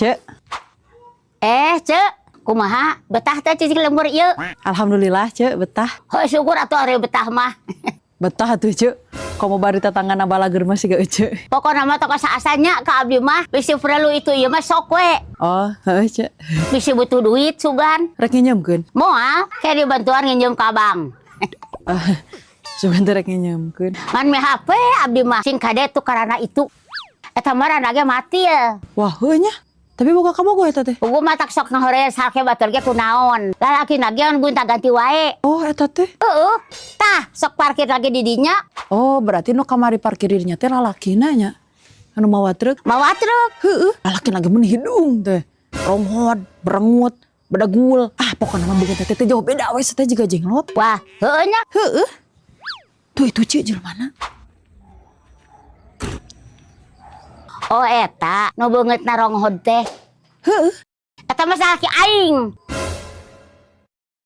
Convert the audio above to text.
Cek, Eh, Cek, kumaha? Betah teh cicing lembur ieu? Alhamdulillah, Cek, betah. Heuh, syukur atuh ari betah mah. Betah atuh, Cek. Komo bari tetangga balager mah siga Ece. Pokona mah toko saasanya ka abdi mah bisi perlu itu ieu mah sok we. Oh, heuh, Cek. Bisi butuh duit sugan. Rek nginjemkeun. Moal, kayak dibantuan nginjem ka bank. Ah, sugan teh rek nginjemkeun. Ngan mi HP abdi mah sing kade tuh karena itu. Eta mah randa ge mati ya. Wah, heuh nya. Tapi boga kabogoh eta teh. Puguh matak sok ngahorean salke batur ge kunaon. Lalaki na ge gonta ganti wae. Oh, eta teh. Heeh. Tah, sok parkir lagi di dinya. Oh, berarti nu kamari parkir di dinya teh lalakina nya. Anu mawa truk. Mawa truk. Heeh, lalaki lagi mun hidung teh. Ronghod, berengut, bedagul. Ah, pokoknya mah begitu teh jauh beda we teh jiga jenglot. Wah, heueuh nya. Heeh. Tuh itu Cek jelmana. Oh, eta nu beungeutna ronghod teh. Heeh. Eta mah salaki aing.